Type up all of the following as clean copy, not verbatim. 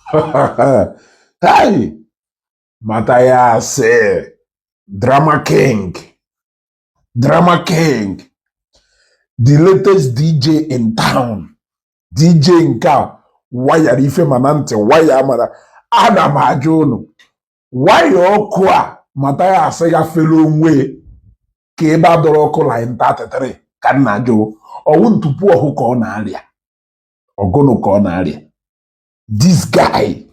Hey! Mathias, Drama King, Drama King, the latest DJ in town. DJ nke a wayara ife ma na ntị waya mara. Ana m ajụ unu, waya ọkụ a Mathias gafere onwe ka ebe a dọrọ ọkụ line 33 ka m na-ajụ, ọwụ ntupu ọhụ ka ọ na-arịa, ọgụnụ ka ọ na-arịa? This guy,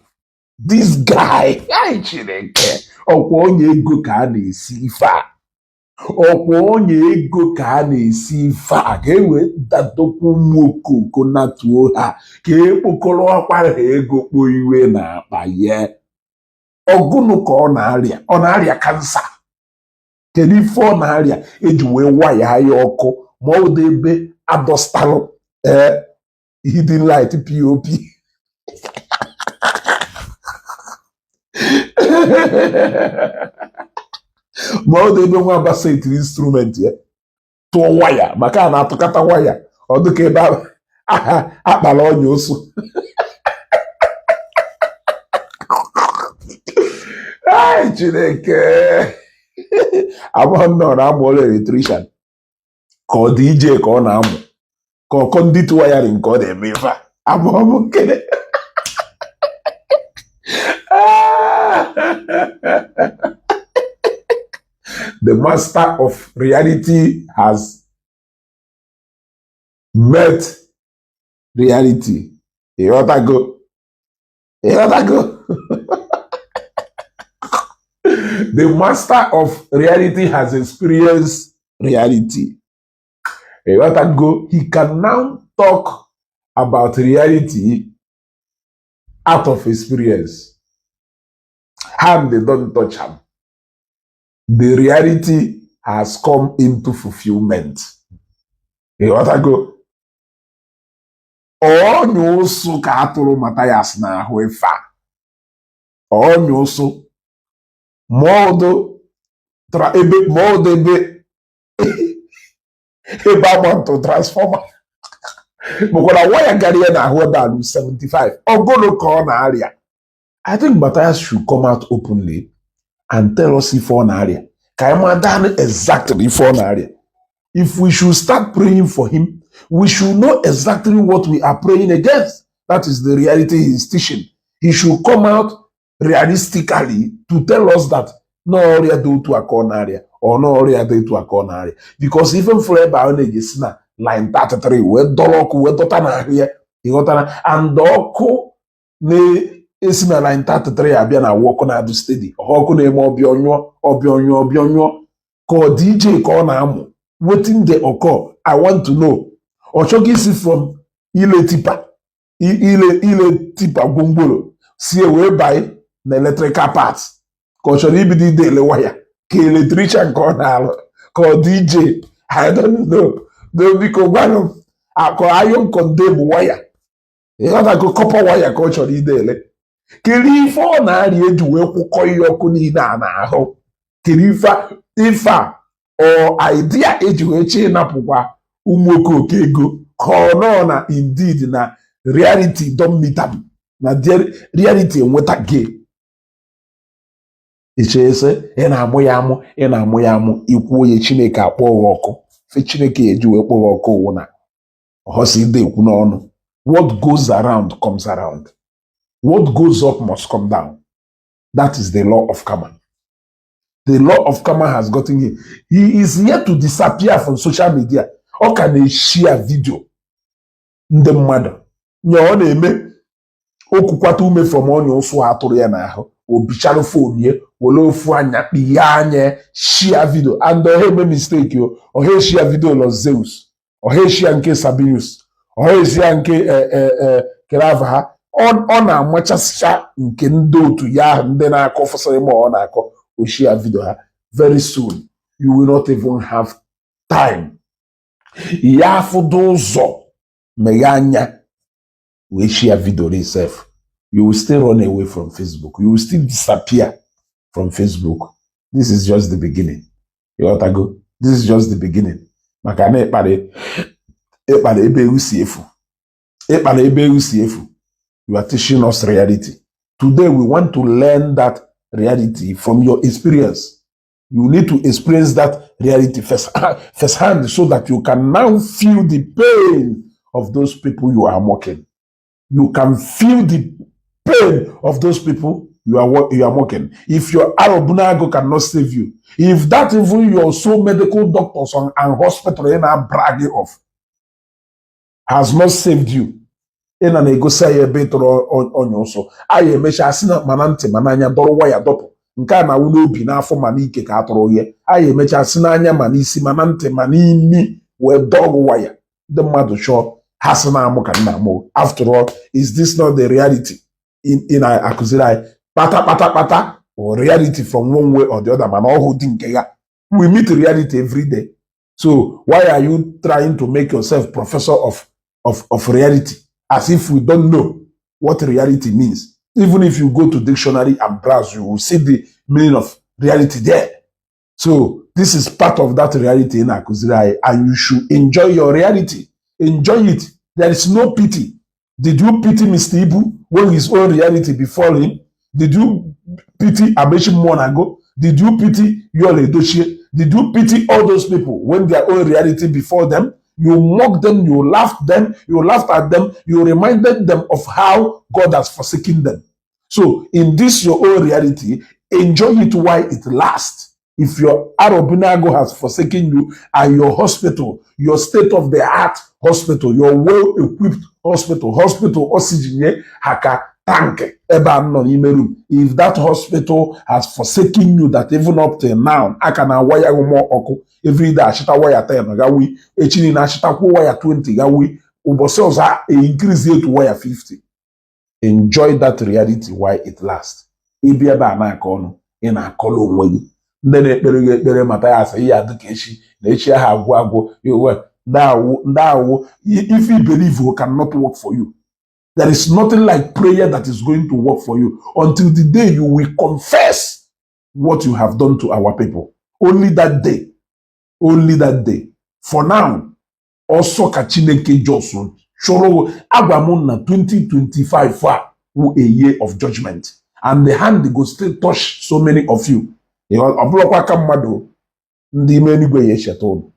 this guy, ai Chineke, ọkwa onye ego ka a na-esi ife a, ọkwa onye ego ka a na-esi ife a, ka e wee dadokwa ụmụ okoko natuo ha, ka ekpokọrọ ọkwa ha ego kpoo iwe na akpa ye. Ọgụnụ ka ọ na-arịa? Ọ na-arịa kansa? Kedu ife ọ na-arịa eji wee waya ya ọkụ ma ọ dị ebe adọstalụ ee hidden light POP? Ma ọ dị ebe nwa aba setiri instrument ya tụọ waya, maka a na-atụkata waya, ọ dịka ebe akpara ọnya ụsụ. Ai Chineke, abụọ nọ na-amụ ọrụ electrician ka ọ DJ ka ọ na-amụ, ka ọ conduit wiring ka ọ na-eme ife a, abụọ m nkele. The master of reality has met reality. Ịghọtago? Ịghọtago? The master of reality has experienced reality. Ịghọtago? He can now talk about reality out of experience. Hand don't touch am. The reality has come into fulfillment. Ịghọtago? Ọnya ụsụ ka atụrụ Mathias n'ahụ ife a. Ọnya ụsụ ma ọdụ ebe ma ọdụ ebe ebe amantụ transformer bụkwara waya gara ya n'ahụ ebe a 75. Ọgụnụ ka ọ na-arịa? I think Mathias should come out openly and tell us ife ọ na-arịa, ka anyị mata exactly ife ọ na-arịa. If we should start praying for him, we should know exactly what we are praying against. That is the reality he is teaching. He should come out realistically to tell us that na ọrịa dị otu a ka ọ na-arịa, ọ na ọrịa dị otu a ka ọ na-arịa, because even fụrụ ebe ahụ na-eji si na line 33 wee dọrọ ọkụ wee dọta n'ahụ ya. Ịghọtara? And ọkụ na-esi na line 33 abịa na awụ ọkụ na-adụ steady, ọha ọkụ na-eme ọbịa ọnyụọ, ọbịa ọnyụọ, ọbịa ọnyụọ. Ka ọ DJ ka ọ na-amụ, wetin dey occur? I want to know. Ọ chọghị isi from ile tipper, ile tipper gwongworo sie wee banye na electrical parts, ka ọ chọrọ ibido ide ele waya ka electrician ka ọ na-alụ, ka ọ DJ? I don't know. Do biko gwanụ m, ka iron condemn waya, ịghọtago, copper waya ka ọ chọrọ ide ele? Kedu ife ọ na-arịa eji wee kwụkọ ihe ọkụ niile a n'ahụ? Kedu ife a ọ idea eji wee chee ịnapụkwa ụmụ okooko ego, ka ọ nọ na indeed na reality don meet am, na reality enweta gị iche ese ị na-amụ ya amụ, ị na-amụ ya amụ, ikwu onye Chineke akpọ gị ọkụ. Fe Chineke eji wee kpọọ gị ọkụ wụ na ọhọsi ide ekwu n'ọnụ. What goes around comes around. What goes up must come down. That is the law of karma. The law of karma has gotten him. He is yet to disappear from social media. Ọ ka na-eshare video ndị mmadụ nye ọ na-eme okwukwata ume from ọnya ụsụ atụrụ ya n'ahụ, o bichara phone ya, were ofu anya kpighe anya, share video. And ọha eme mistake o, ọha eshare video Los Zeus, ọha eshare nke Sabinus, ọha eshare nke kerava ha. Ọ na-amachasịcha nke ndị otu ya ahụ, ndị na-akọ fụsịrị ma ọ na-akọ o share video ha. Very soon you will not even have time ya afụdo ụzọ meghe anya wee share video itself. You will still run away from Facebook. You will still disappear from Facebook. This is just the beginning. Ịghọtago? This is just the beginning, maka na ịkpara ịkpara ebe ewu si efu, ịkpara ebe ewu si efu. You are teaching us reality. Today we want to learn that reality from your experience. You need to experience that reality first hand so that you can now feel the pain of those people you are mocking. You can feel the pain of those people you are mocking. If your Arobunago cannot save you, if that even your so medical doctors and hospital in are bragging of has not saved you, ị na na-egosi anyị ebe ị tụrụ ọnya ụsọ. Anyị emechaa sị na mana ntị ma n'anya dọrọ waya dọpụ nke a na-awụ n'obi, n'afọ, ma n'ike ka a tụrụ ihe. Anyị emechaa sị n'anya, ma n'isi, ma na ntị, ma n'imi wee dọrụ waya. Ndị mmadụ chọọ ha sị na-amụ ka nna amụ. After all, is this not the reality ị na-akụziri anyị kpata kpata kpata, or reality from one way or the other? Mana ọhụ dị nke ya, we meet reality every day. So why are you trying to make yourself professor of reality, as if we don't know what reality means? Even if you go to dictionary and browse, you will see the meaning of reality there. So this is part of that reality ị na-akụziri anyị, and you should enjoy your reality. Enjoy it. There is no pity. Did you pity Mr. Ibu when his own reality befall him? Did you pity Amechi Monago? Did you pity Yul Edochie? Did you pity all those people when their own reality before them? You mocked them, you laughed them, you laughed at them, you reminded them of how God has forsaken them. So in this your own reality, enjoy it while it lasts. If your Arobinago has forsaken you and your hospital, your state-of-the-art hospital, your well-equipped hospital, hospital oxygen ye haka tank ebe a nọ n'ime room, if that hospital has forsaken you, that even up till now aka na waya more ọkụ every day, achịta waya 10 gawi, echi niile achịtakwuo waya 20 gawi, ụbọchị ọzọ a increase it to waya 50, enjoy that reality while it lasts. Ịbịa ebe a na-akọ ọnụ, ị na-akọrọ onwe gị. Ndị na-ekpere gị ekpere mata ya asị ihe adị ka echi na echi ahụ agwụ agwụ iwe. Ndị awụ, ndị awụ, if you believe cannot work for you. There is nothing like prayer that is going to work for you until the day you will confess what you have done to our people. Only that day. Only that day. For now, ọsọ ka Chineke just chụrụ. Agwa m na 2025 a wụ a year of judgment, and the hand go still touch so many of you. Ọ bụrụkwa aka mmadụ, ndị ime eluigwe ya echeta ụnụ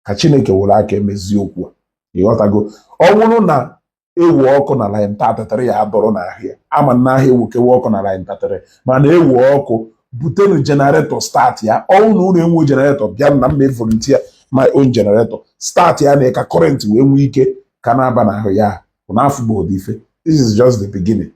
ka Chineke were aka emezi okwu a. Ịghọtago? Ọ bụrụ na ewu ọkụ na line 33 ya adọrọ n'ahịa, ama na ahịa ewukewe ọkụ na line 33, mana ewu ọkụ, butenu generator, start ya. Ọnwụ na ụlọ enwe generator, bịa na mma volunteer my own generator, start ya na ka current wee nwee ike ka na-aba n'ahụ ya. N'afọ bụ ife. This is just the beginning.